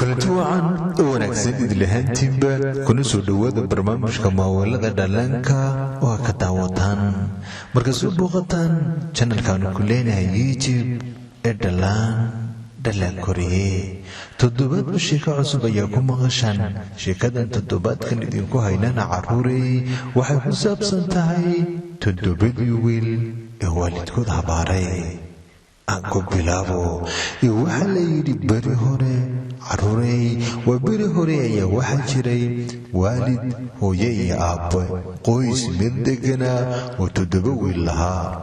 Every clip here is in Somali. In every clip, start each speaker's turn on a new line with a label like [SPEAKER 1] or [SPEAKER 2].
[SPEAKER 1] Kulanti wacan oo wanaagsan idlahaantiinba, kuna soo dhowaada barnaamijka Maaweelada Dhallaanka oo ka daawataan marka soo booqataan channelkaanu ku leenahay YouTube ee Dhallaan Dhallaan Koriye. Toddobaadba sheeko cusub ayaa ku maqashaan. Sheekadan toddobaadkan idinku haynana, caruurey, waxay ku saabsan tahay toddobadii wiil ee waalidkood habaaray. Aan ku bilaabo. Waxaa la yidhi beri hore, caruurey, waa beri hore, ayaa waxaa jiray waalid, hooye iyo aabbe, qoys mid deganaa oo 7 wiil lahaa.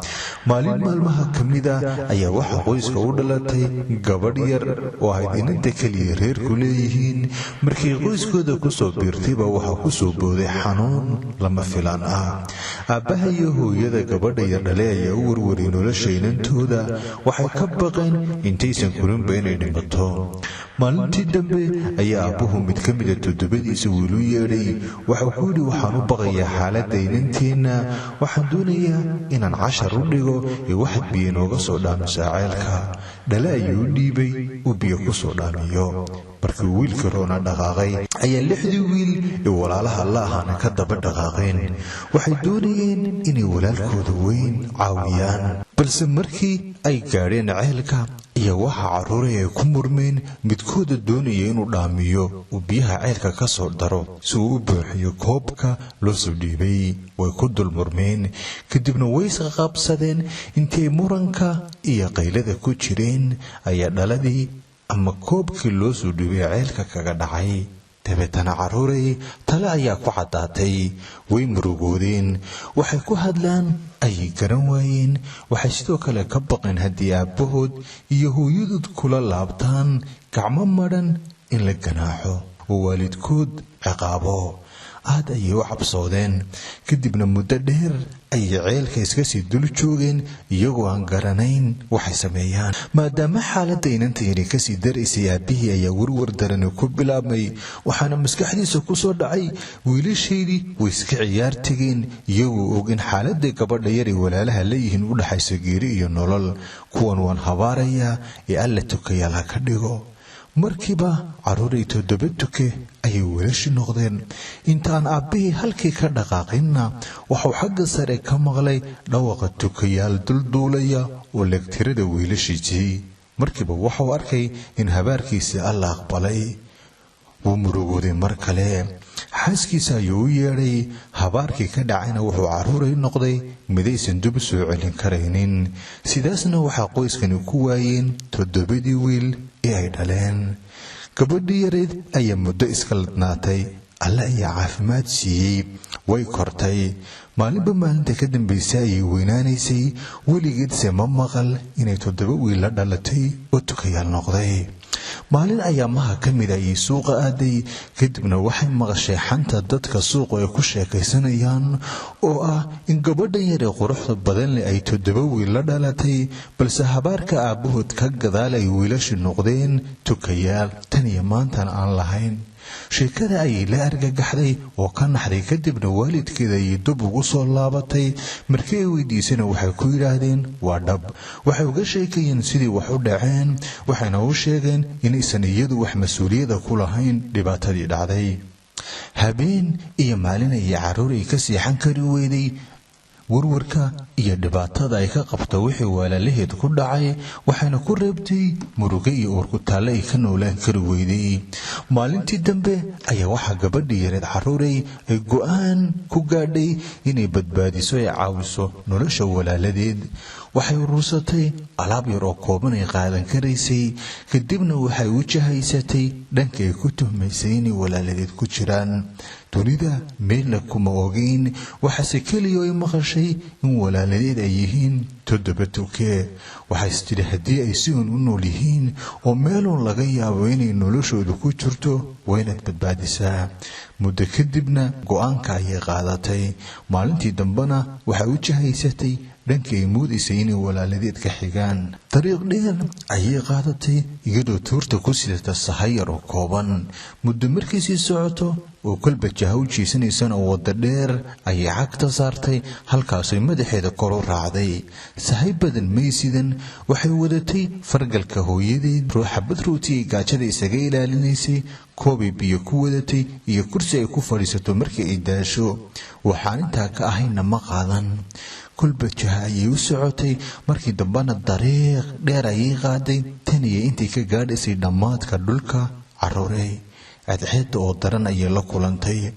[SPEAKER 1] Maalin maalmaha ka mid a ayaa waxaa qoyska u dhalatay gabadh yar oo ahayd inanta keliya reerku leeyihiin. Markii qoyskooda kusoo biirtayba waxaa ku soo booday xanuun lama filaan ah. Aabbaha iyo hooyada gabadha yar dhale ayaa u warwaray nolosha inantooda. Waxay ka baqeen intaysan korinba inay dhimato. Maalintii dambe ayaa aabbuhu mid ka mida toddobadiisa wiil u yeedhay. Waxuu ku yidhi: "Waxaan u baqayaa xaaladda inanteenna. Waxaan doonayaa inaan cashar u dhigo ee waxaad biyo inooga soo dhaamisaa ceelka." Dhale ayuu u dhiibay uu biyo ku soo dhaamiyo. Markii wiilkii roona dhaqaaqay ayaa lixdii wiil ee walaalaha la ahaana ka daba dhaqaaqeen. Waxay doonayeen inay walaalkooda weyn caawiyaan, balse markii ay gaadheen ceelka ayaa waxaa carruuray ay ku murmeen midkooda doonaya inuu dhaamiyo, uu biyaha ceelka ka soo daro si uu u buuxiyo koobka loo soo dhiibay. Way ku dul murmeen, kadibna way isqaqabsadeen. Intay muranka iyo qaylada ku jireen ayaa dhaladii ama koobkii loo soo dhiibay ceelka kaga dhacay. Dabeetana, carruuray, tale ayaa ku caddaatay. Way murugoodeen, waxay ku hadlaan ayay garan waayeen. Waxay sidoo kale ka baqeen haddii aabbahood iyo hooyadood kula laabtaan gacmo madhan in la ganaaxo oo waalidkood ciqaabo. Aad ayay u cabsoodeen. Kadibna muddo dheer ayay ceelka iska sii dul joogeen, iyagoo aan garanayn waxay sameeyaan. Maadaama xaaladda inanta yari kasii daraysay, aabbihii ayaa warwar darani ku bilaabmay. Waxaana maskaxdiisa ku soo dhacay: "Wiilashaydii way iska ciyaar tegeen iyagoo og in xaaladda gabadha yar ee walaalaha leeyihiin u dhaxayso geeri iyo nolol. Kuwan waan habaarayaa ee Alla tukayaal ha ka dhigo." Markiiba, carruuray, 7 tuke ayay wiilashii noqdeen. Intaan aabbihii halkii ka dhaqaaqinna wuxuu xagga sare ka maqlay dhawaqa tukayaal dulduulaya oo leegtirada wiilashiisii. Markiiba wuxuu arkay in habaarkiisii Alla aqbalay. Wuu murugooday mar kale. Xaaskiisa ayuu u yeedhay. Habaarkii ka dhacayna wuxuu, carruuray, noqday midaysan dib u soo celin karaynin. Sidaasna waxaa qoyskani ku waayeen toddobadii wiil ee ay dhaleen. Gabadhii yareyd ayaa muddo iska ladnaatay. Alle ayaa caafimaad siiyey, way kortay. Maalinba maalinta ka dambaysa ayay weynaanaysay. Weligeedse ma maqal inay 7 wiil la dhalatay oo tukayaal noqday. Maalin ayaamaha ka mid ayay suuqa aaday. Kadibna waxay maqashay xanta dadka suuqa ay ku sheekaysanayaan oo ah in gabadhan yar ee quruxda badan leh ay 7 wiil la dhalatay, balse habaarka aabbahood ka gadaal ay wiilashu noqdeen tukayaal, tan iyo maantan aan lahayn. Sheekada ayay la argagaxday oo ka naxday. Kadibna waalidkeeda ayay dub ugu soo laabatay. Markii ay weydiisana waxay ku yidhaahdeen waa dhab. Waxay uga sheekayeen sidii wax u dhaceen, waxayna u sheegeen inaysan iyadu wax mas-uuliyada ku lahayn dhibaatadii dhacday. Habeen iyo maalin ayay, carruur, ay ka seexan kari weyday warwarka iyo dhibaatada ay ka qabto wixii walaalaheed ku dhacay, waxayna ku reebtay muruge iyo uurkutaalle ay ka noolaan kari weyday. Maalintii dambe ayaa waxaa gabadhii yareed, carruuray, ay go'aan ku gaadhay inay badbaadiso ee caawiso nolosha walaaladeed. Waxay urursatay alaab yar oo kooban ay qaadan karaysay. Kadibna waxay u jahaysatay dhanka ay ku tuhmaysay inay walaaladeed ku jiraan. Dunida meelna kuma ogeyn, waxaase keliya ay maqashay in walaaladeed ay yihiin 7 tuke. Waxays tidhi haddii ay si uun u nool yihiin oo meeluun laga yaabo inay noloshooda ku jirto, waa inaad badbaadisaa. Muddo kadibna go'aanka ayay qaadatay. Maalintii dambena waxay u jahaysatay dhankii ay moodaysay inay walaaladeed ka xigaan. Dariiq dheer ayay qaadatay iyadoo tuurta ku sidata sahayar oo kooban. Muddo markii sii socoto oo kolba jaha u jeesanaysana wadda dheer ayay cagta saartay, halkaasay madaxeeda kor u raacday. Sahay badan maysidan, waxay wadatay fargalka hooyadeed, xabad rooti ay gaajada isaga ilaalinaysay, koobay biyo ku wadatay iyo kursi ay ku fadhiisato markii ay daasho. Waxaan intaa ka ahayna ma qaadan. Kolba jaha ayay u socotay, markii dambena dariiq dheer ayay qaaday, tan iyo intay ka gaadhaysay dhammaadka dhulka. Caruurey, cadceedda oo daran ayay la kulantay,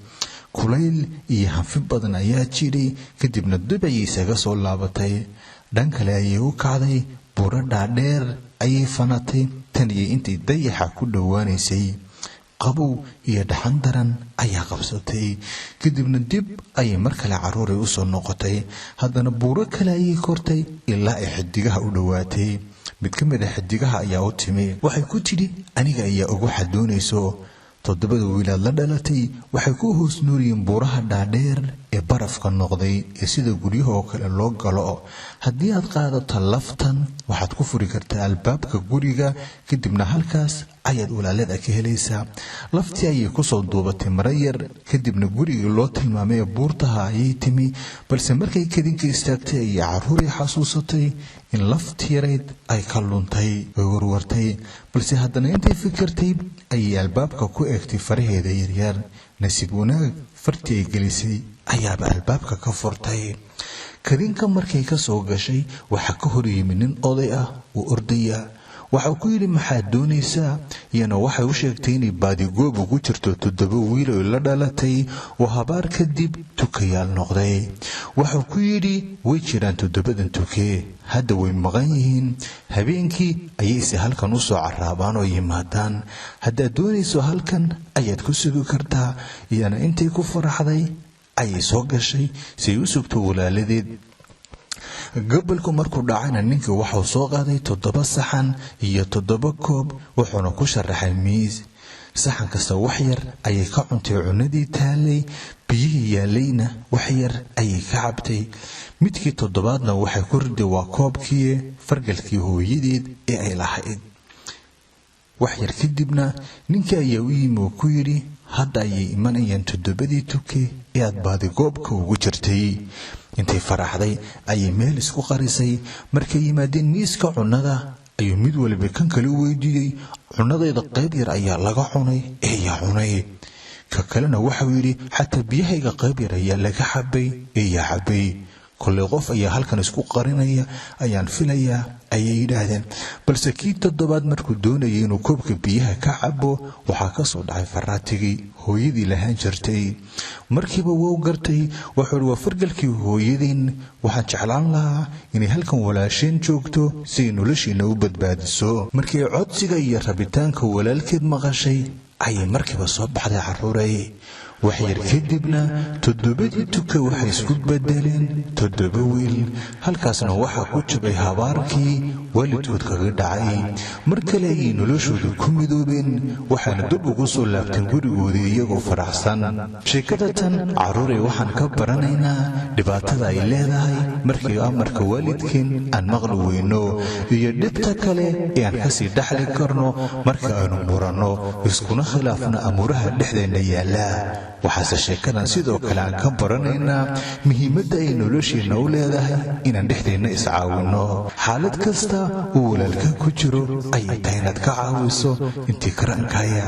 [SPEAKER 1] kulayl iyo hanfi badan ayaa jiray. Kadibna dib ayay isaga soo laabatay, dhan kale ayay u kacday, buuro dhaadheer ayay fanatay tan iyo intay dayaxa ku dhowaanaysay. Qabow iyo dhaxan daran ayaa qabsatay. Kadibna dib ayay mar kale, caruuray, usoo noqotay. Haddana buuro kale ayay kortay ilaa ay xidigaha u dhowaatay. Mid ka mid a xidigaha ayaa u timi, waxay ku tidhi: "Aniga ayaa ugu xadoonayso. Toddobada wiilaad la dhalatay waxay ku hoos nuuriyeen buuraha dhaadheer ee barafka noqday ee sida guryaha oo kale loo galo. Haddii aad qaadato laftan, waxaad ku furi kartaa albaabka guriga, kadibna halkaas ayaad walaalada ka helaysaa." Laftii ayay kusoo duubatay maro yar, kadibna gurigii loo tilmaamay ee buurtaha ayay timi. Balse markay kadinka istaagtay ayay, caruurii, xasuusatay in lafti yarayd ay ka luntay. Way warwartay, balse haddana intay fikirtay ayay albaabka ku eegtay faraheeda yaryar. Nasiib wanaag, fartii ay gelisay ayaaba albaabka ka furtay. Kadinka markay ka soo gashay, waxaa ka hor yimi nin oday ah oo ordaya. Waxau ku yidhi: "Maxaad doonaysaa?" Iyana waxay u sheegtay inay baadigoob ugu jirto 7 wiil oy la dhalatay oo habaar kadib tukayaal noqday. Waxuu ku yidhi: "Way jiraan toddobadan tukee, hadda way maqan yihiin, habeenkii ayayse halkan u soo caraabaan oo yimaadaan. Haddaad doonayso, halkan ayaad ku sugi kartaa." Iyana intay ku faraxday ayay soo gashay si ay u sugto walaaladeed. Gobolku markuu dhacayna, ninkii waxau soo qaaday 7 saxan iyo 7 koob, wuxuuna ku sharaxay miis. Saxan kasta wax yar ayay ka cuntay cunadii taalay, biyihii yaalayna wax yar ayay ka cabtay. Midkii toddobaadna waxay ku riday, waa koobkii, fargalkii hooyadeed ee ay lahayd. Wax yar kadibna ninkii ayaa u yimi oo ku yidhi: "Hadda ayay imanayaan toddobadii tuke ee aad baadigoobka ugu jirtay." Intay faraxday ayay meel isku qarisay. Markay yimaadeen miiska cunnada ayuu mid waliba kan kale u weydiiyey: "Cunadayda qayb yar ayaa laga cunay, eeyaa cunay?" Ka kalena waxau yidhi: "Xataa biyahayga qayb yar ayaa laga cabay, eeyaa cabay?" "Kollay qof ayaa halkan isku qarinaya ayaan filayaa," ayay yidhaahdeen. Balse kii toddobaad markuu doonayay inuu koobka biyaha ka cabo, waxaa ka soo dhacay faraatigii hooyadii lahaan jirtay. Markiiba wou gartay, wuxuu ihi: "Waa fargalkii hooyadiin. Waxaan jeclaan lahaa inay halkan walaasheen joogto si ay noloshiina u badbaadiso." Markii codsiga iyo rabitaanka walaalkeed maqashay ayay markiiba soo baxday, caruuray. Waxyar kadibna toddobadii tuka waxay isku bedeleen 7 wiil. Halkaasna waxaa ku jabay habaarkii waalidkood kaga dhacay. Mar kale ayay noloshooda ku midoobeen, waxaana dib ugu soo laabteen gurigoodii iyagoo faraxsan. Sheekada tan, caruuray, waxaan ka baranaynaa dhibaatada ay leedahay markii amarka waalidkeen aan maqli weyno iyo dhibta kale ee aan kasii dhaxli karno marka aynu muranno iskuna khilaafno amuuraha dhexdeenna yaalla. Waxaase sheekadan sidoo kale aan ka baranaynaa muhiimadda ay nolosheenna u leedahay inaan dhexdeenna iscaawinno. Xaalad kasta uu walaalka ku jiro ayay tahay inaad ka caawiso intii karankaya.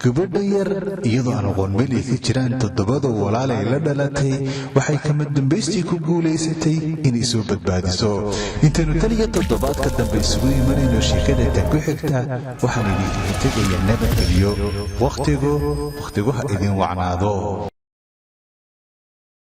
[SPEAKER 1] Gabadha yar, iyadoo aan aqoon meel ay ka jiraan toddobada walaalay la dhalatay, waxay kama dambaystii ku guulaysatay inay soo badbaadiso. Intaynu taliya toddobaadka dambe isugu imanayno sheekada tan ku xigta, waxaan idinkaga tegayaa nabadgeliyo. Wakhtigu ha idin wacnaado.